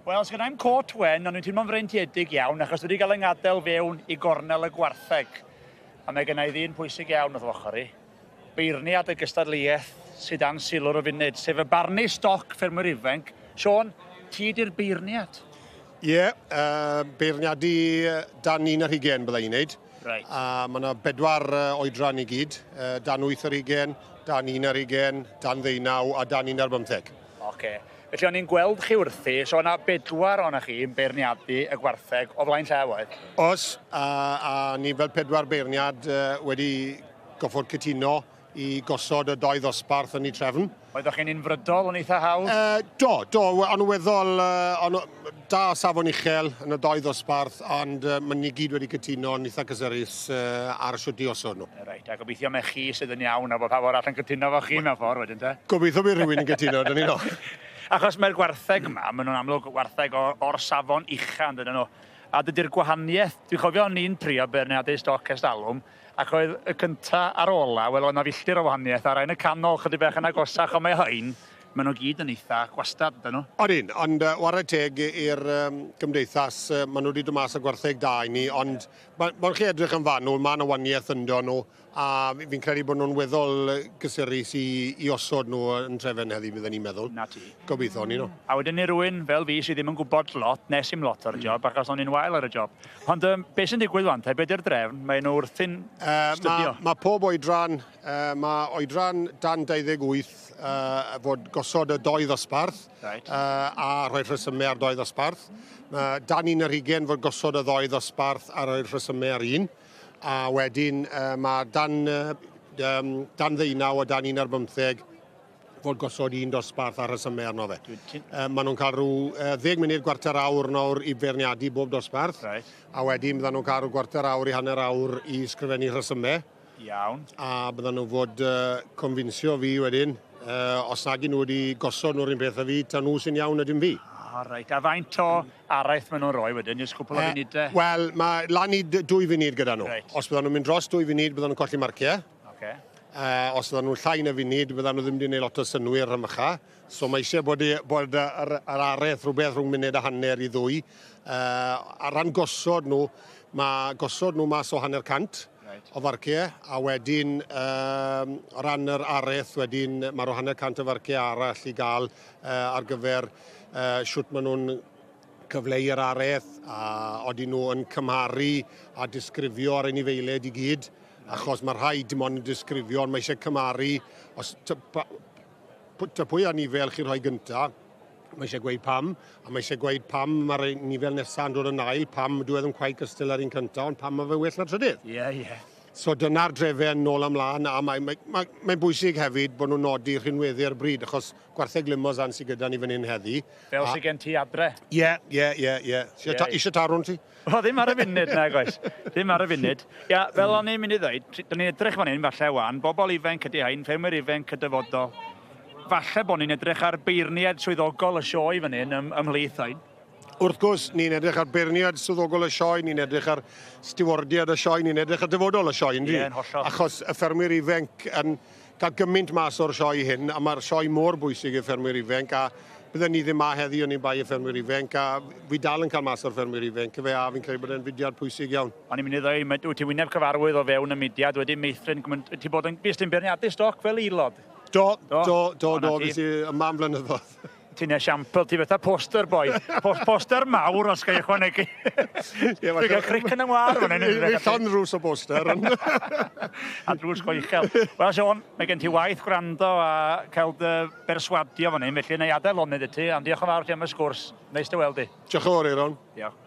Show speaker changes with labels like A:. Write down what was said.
A: Wel, sgynna i'm cot wen, ond dwi'n teimlo'n freintiedig iawn achos dwi wedi cael 'y ngadael fewn i gornel y gwartheg. A mae gynna i ddyn pwysig iawn wrth fy ochr i. Beirniad y gystadleuaeth sydd dan sylw ar y funud, sef y Barnu Stoc Ffermwyr Ifanc. Siôn, ti di'r beirniad.
B: Ie, yeah, beirniadu dan un ar hugen bydda i'n neud.
A: Right.
B: A mae yna bedwar oedran i gyd, dan wyth ar hugen, dan un ar hugen, dan ddeunaw a dan un ar bymtheg.
A: Oce. Felly o'n i'n gweld chi wrthi, so o'na bedwar ohonoch chi yn beirniadu y gwartheg o flaen llaw, oedd?
B: Oes, a, a ni fel pedwar beirniad wedi goffod cytuno i gosod y dou ddosbarth yn eu trefn.
A: Oeddech chi'n unfrydol yn eitha hawdd?
B: Do, do, o'n nhw weddol, o'n da safon uchel yn y dou ddosbarth, ond mae ni gyd wedi cytuno yn eitha cysurus ar shwt i osod nhw.
A: Reit, a gobeithio mai chi sydd yn iawn a bod pawb arall yn cytuno efo chi mewn ffordd wedyn te?
B: Gobeithio bydd rhywun yn cytuno, dyn ni no.
A: Achos mae'r gwartheg yma, maen nhw'n amlwg wartheg o'r safon ucha, yn dydyn nhw. A dydy'r gwahaniaeth, dwi'n cofio o'n i'n trio beirniadu stoc ers talwm, Ac oedd y cynta a'r ola, wel oedd 'na filltir o wahaniaeth, a'r rhai yn y canol chydig bach yn agosach, ond mae rhain, maen nhw gyd yn eitha gwastad, ydyn nhw?
B: Odyn, ond ware teg i'r gymdeithas, maen nhw wedi dod mas â gwartheg da i ni, ond ma' chi edrych yn fanwl, ma' 'na waniaeth ynddo nhw, a fi'n credu bod nhw'n weddol gysurus i osod nhw yn Trefen heddi, bydden i'n meddwl.
A: 'Na ti.
B: Gobeithio, ni no.
A: A wedyn i rywun fel fi sydd ddim yn gwybod lot, nes i'm lot ar y job, achos o'n i'n wael ar y job. Ond um, beth sy'n digwydd wan te, be di'r drefn? Mae nhw wrthi'n studio.
B: Mae ma pob oedran, mae oedran dan 28 fod gosod y doi ddosbarth
A: right.
B: a rhoi rhesymau ar doi ddosbarth. Mae dan un ar hugen fod gosod y ddoi ddosbarth a rhoi rhesymau ar un. A wedyn mae dan, um, dan ddeunaw a dan un ar bymtheg fod gosod un dosbarth a rhesymau arno fe. Maen nhw'n cael rhyw ddeg munud, gwarter awr nawr i feirniadu bob dosbarth.
A: Right.
B: A wedyn byddan nhw'n cael rhyw gwarter awr i hanner awr i sgrifennu rhesymau.
A: Iawn.
B: A byddan nhw fod confinsio fi wedyn, os nag 'yn nhw wedi gosod nhw'r un peth â fi, ta nhw sy'n iawn a dim fi.
A: O reit, a faint o araith maen nhw'n rhoi wedyn, jyst cwpl o funudau?
B: Wel, mae lan i dwy funud gyda nhw.
A: Reit.
B: Os byddan nhw'n mynd dros dwy funud, byddan nhw'n colli marciau.
A: Oce.
B: Os fyddan nhw'n llai na funud, byddan nhw ddim wedi gwneud lot o synnwyr rhymycha. So mae eisiau bod, i, bod yr, yr araith rhywbeth rhwng munud a hanner i ddwy. Ar ran gosod nhw, mae gosod nhw mas o hanner cant
A: right.
B: o farciau, a wedyn um, o ran yr araith, wedyn mae rhyw hanner cant o farciau arall i gael ar gyfer shwt maen nhw'n cyfleu yr araith, a odyn nhw yn cymharu a disgrifio ar anifeiliaid i gyd. Achos mae rhai dim ond yn disgrifio, ond mae eisiau cymharu, os ta pwy anifel chi'n rhoi gynta, mae eisiau gweud pam, a mae eisiau gweud pam mae'r anifel nesaf yn dod yn ail, pam dyw e ddim cweit gystal â'r un cyntaf, ond pam mae fe well na'r trydydd.
A: Ie, ie.
B: So dyna'r drefen nôl a mlaen, a mae'n mae, mae, mae bwysig hefyd bod nhw'n nodi rhinweddau'r bryd, achos gwartheg limousin sydd gyda ni fan hyn heddi.
A: Fel sydd gen ti adre?
B: Ie, ie, ie, ie. Eisiau tarwn ti?
A: O, ddim ar y funud, nag oes. Ddim ar y funud. Ia, fel o'n i'n mynd i ddweud, dyn ni'n edrych fan hyn falle wan, bobl ifanc ydy hain, ffermwyr ifanc y dyfodol. Falle bod ni'n edrych ar beirniaid swyddogol y sioe fan hyn ym, ymhlith hain.
B: Wrth gwrs, ni'n edrych ar beirniaid swyddogol y sioe, ni'n edrych ar stiwardiad y sioe, ni'n edrych ar dyfodol y sioe, ynddi?
A: Ie, yn hollol.
B: Achos y ffermwyr ifanc yn cael gymaint mas o'r sioe hyn, a mae'r sioe mor bwysig i'r ffermwyr ifanc, a bydden ni ddim 'ma heddi oni bai y ffermwyr ifanc, a fi dal yn cael mas o'r ffermwyr ifanc, ife, a fi'n credu bod e'n fudiad pwysig iawn.
A: O'n i'n mynd i ddweud, wyt ti wyneb cyfarwydd o fewn y mudiad, wedi meithrin, ti bod yn, fuest ti'n beirniadu stoc fel aelod?
B: Do, do, do, do, fues i yma am flynyddoedd.
A: Ti'n esiampl, ti fatha poster boy. Poster mawr os ga i ychwanegu.
B: Ie,
A: Dwi'n cael cric yn y ngwar fan hyn.
B: Fi llond drws o poster.
A: A drws go uchel. Wel, Siôn, mae gen ti waith gwrando a cael dy berswadio fan hyn, felly na i adael lonydd i ti, ond diolch yn fawr ti am y sgwrs. Neis dy weld di.
B: Diolch yn fawr, Euron.
A: Diolch.